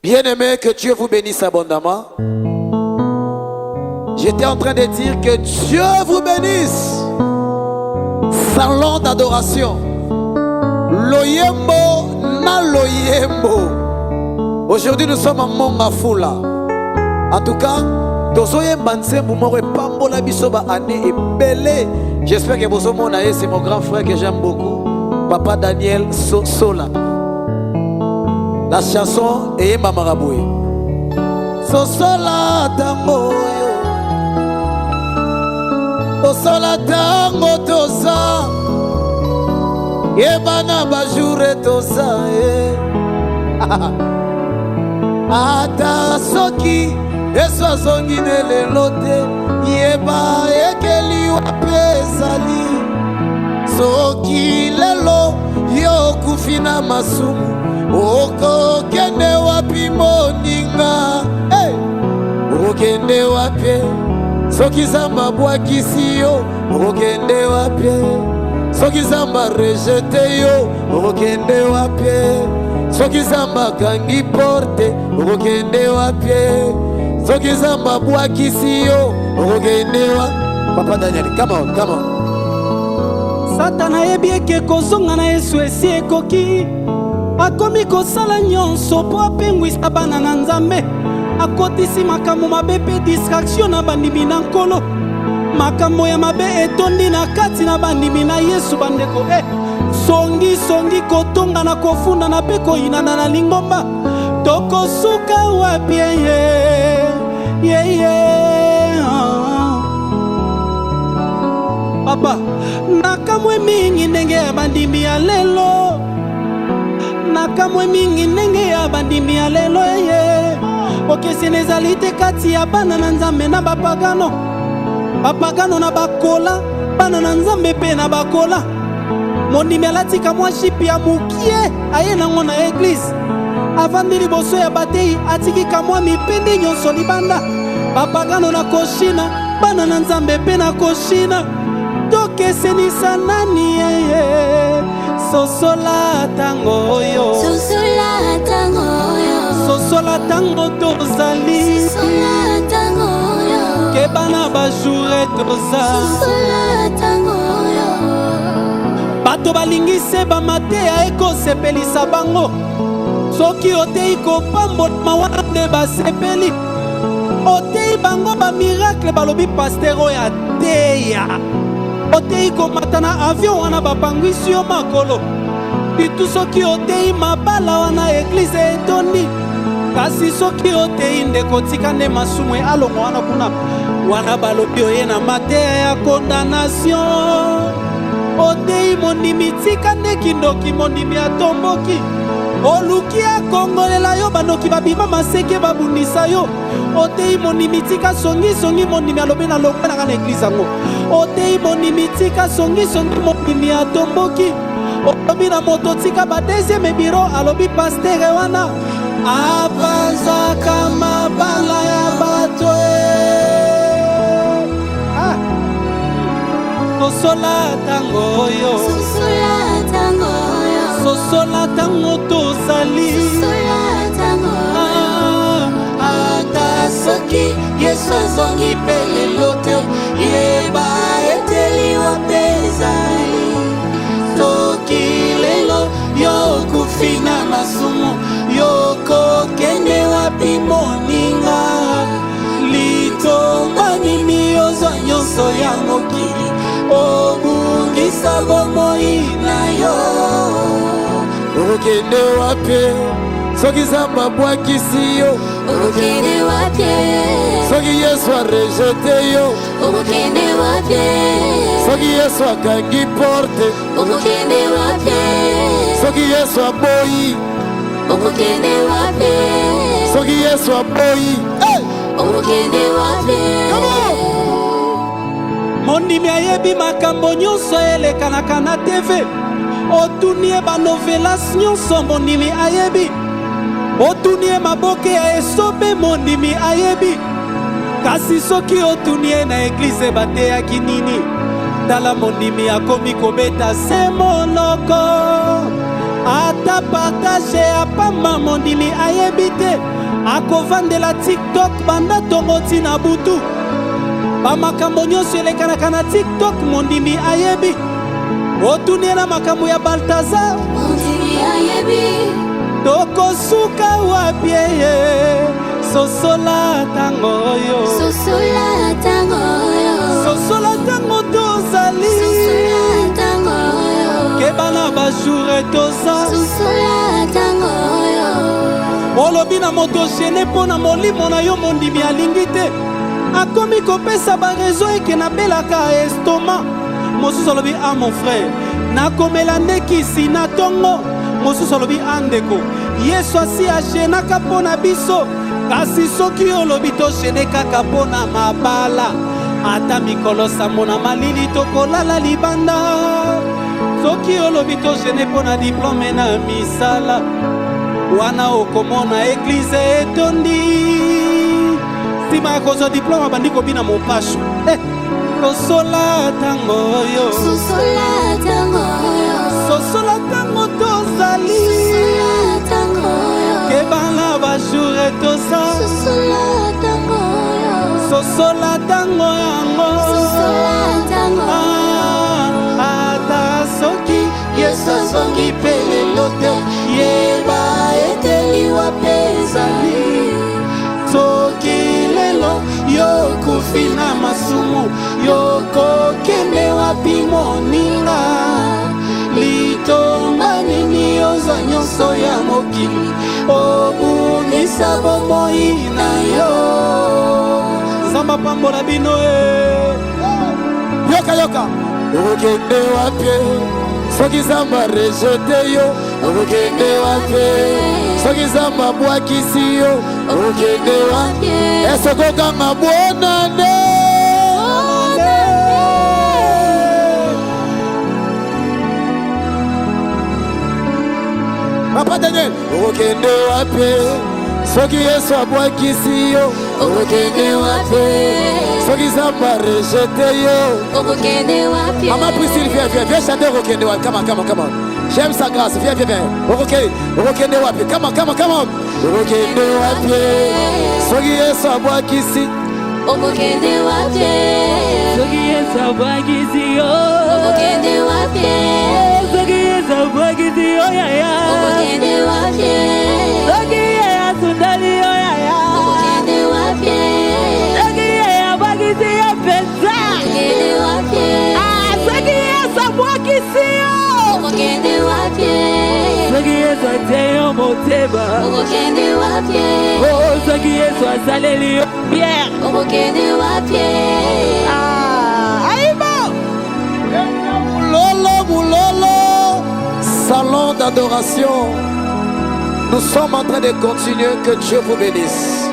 Bien-aimé, que Dieu vous bénisse abondamment. J'étais en train de dire que Dieu vous bénisse. Salon d'adoration. Loyembo na loyembo. Aujourd'hui, nous sommes à Mont-Ngafula. En tout cas, tozoyemba nzembo moko epambola biso ba année ebele. J'espère que bozomona ye, c'est mon grand frère que j'aime beaucoup, Papa Daniel Sola. La chanson eyembamaka boye: sosola ntango oyo, tosola ntango toza, yebana ba jours toza ye. Ata soki Yesu azongi ne lelo te, yeba ekeli wapi ezali. Soki lelo yo okufi na masumu, okokende wapi, moninga? Hey! Okokende wapi soki Nzambe abwakisi yo? Okokende wapi soki Nzambe arejeter yo? Okokende wapi soki Nzambe akangi porte? Okokende wapi soki Nzambe abwakisi yo? Okokende wapi? Papa Daniel, come on, come on. Satana ayebi eke kozonga na Yesu esi ekoki. Akomi kosala nyonso mpo apengwisa bana na Nzambe. Akotisi makambo mabe mpe distraction na bandimi na Nkolo. Makambo ya mabe etondi na kati na bandimi na Yesu. Bandeko, e songi songi, kotonga na kofundana mpe koyinana na lingomba, tokosuka wapi? Ye yeye, papa, nakamwe mingi ndenge ya bandimi ya lelo, nakamwe mingi ndenge ya bandimi ya lelo. Eye bokeseni ezali te kati ya bana na Nzambe na bapagano. Bapagano na bakola, bana na Nzambe mpe na bakola. Mondimi alatika mwa jupe ya mokie, aye nango na église, avandi liboso ya batei, atiki kamwa mipende nyonso libanda. Bapagano na koshina, bana na Nzambe mpe na koshina. Tokesenisa nani? Yeye, sosola ntango oyo. Sosola ntango oyo. Sosola ntango tozali. Sosola ntango oyo. Keba na ba jours toza. Sosola ntango oyo. Bato balingi se bamateya ekosepelisa bango. Soki otei kopambolama, wana nde basepeli. Otei bango ba miracle, balobi pasteur oyo ateya. Otei komata na avion, wana bapangwisi yo makolo. Bitu soki otei mabala, wana église etondi. Kasi soki otei ndeko tika nde masumu alongo, wana kuna wana balobi oye na mateya ya condamnation. Otei mondimi tika nde kindoki, mondimi atomboki, oluki akongolela yo, bandoki babima maseke, babundisa yo. Otei mondimi tika songisongi, mondimi alobi na longwanaka na église yango. Otei mondimi tika songisongi, mondimi atomboki. Olobi na moto tika ba deuxième bureau, alobi pasteur wana apanzaka mabala ya bato e. Ah. Sosola ntango oyo. Sosola ntango oyo. Sosola ntango tozali. Sosola ntango oyo. Ah, ata soki Yesu azongi mpe lelo te, yeba ete liwa mpe ezali. Soki lelo yo okufi na masumu, yokokende wapi, moninga? Litomba nini ozwa nyonso ya mokili, obungisa bomoi na yo? Okokende wapi soki Nzambe abwakisi yo? Okokende wapi? Soki Yesu arejeter yo? Okokende wapi? Soki Yesu akangi porte? Okokende wapi? Soki Yesu aboyi? Okokende wapi? Soki Yesu aboyi, hey! Okokende wapi? Mondimi ayebi makambo nyonso elekanaka na TV. Otuni ye ba novelas nyonso, mondimi ayebi. Otuni ye maboke ya esobe, mondimi ayebi. Kasi soki otuni ye na église bateyaki nini, tala mondimi akomi kobeta se monoko. Ata partage ya pamba, mondimi ayebi te. Akovandela TikTok banda tongo ti na butu. Bamakambo nyonso elekanaka na TikTok mondimi ayebi. Otuni ye na makambo ya Baltazar. Mondimi ayebi. Tokosuka wapi eye? Sosola tango oyo. Sosola tango oyo. Sosola tango tozali. Sosola tango oyo. Keba na ba jour toza. Sosola tango oyo. Olobi na moto gene mpo na molimo na yo mondimi alingi te. Akomi kopesa ba raison eke nabelaka estomac. Mosusu alobi ah mon frère, nakomela nde kisi na tongo. Mosusu alobi ah ndeko, Yesu asi agenaka mpo na biso. Kasi soki olobi togene kaka mpo na mabala, ata mikolo sambo na malili tokolala libanda. Soki olobi togene mpo na diplome na misala, wana okomona eglize etondi. Nsima ya kozwa diplome abandi kobina mopasho. Eh, sosola ntango oyo. Sosola ntango oyo. Sosola ntango tozali. Sosola ntango oyo. Keba na ba jour toza. Sosola ntango oyo. Sosola ntango yango. Sosola ntango oyo. Ah, ata soki Yesu azongi mpe lelo te, yeba ete liwa mpe ezali. Soki lelo yokufi na masumu, yokokende wapi moninga? Litomba nini ozwa nyonso ya mokili, obungisa bomoi na yo. Nzambe apambola bino e. Yoka yoka. Okokende wapi soki Nzambe arejete yo? Okokende wapi soki Nzambe abwakisi yo? Okokende wapi esokokanga bonane? Papa Daniel, okokende wapi soki Yesu abwakisi yo? Okokende wapi soki Nzambe arejete yo? Okokende wapi? Maman Priscille, viens, viens, viens chanter Okokende wapi. Come on, come on, come on. J'aime sa grâce. Viens, viens, viens. Okokende, Okokende wapi. Come on, come on, come on. Okokende wapi soki Yesu abwakisi? Okokende wapi? Soki Yesu abwakisi yo. Okokende wapi? Soki Yesu abwakisi yo yaya. Okokende wapi? Soki ye asundoli yo yaya. Okokende wapi? Soki ye abwakisi yo mpenza. Okokende wapi? Ah, soki Yesu abwakisi yo. Okokende wapi? Soki Yesu atie yo motema. Okokende wapi? Oh, soki Yesu asaleli yo pierre. Okokende wapi? Ah, ayibo. Mulolo, mulolo, salon d'adoration. Nous sommes en train de continuer. Que Dieu vous bénisse.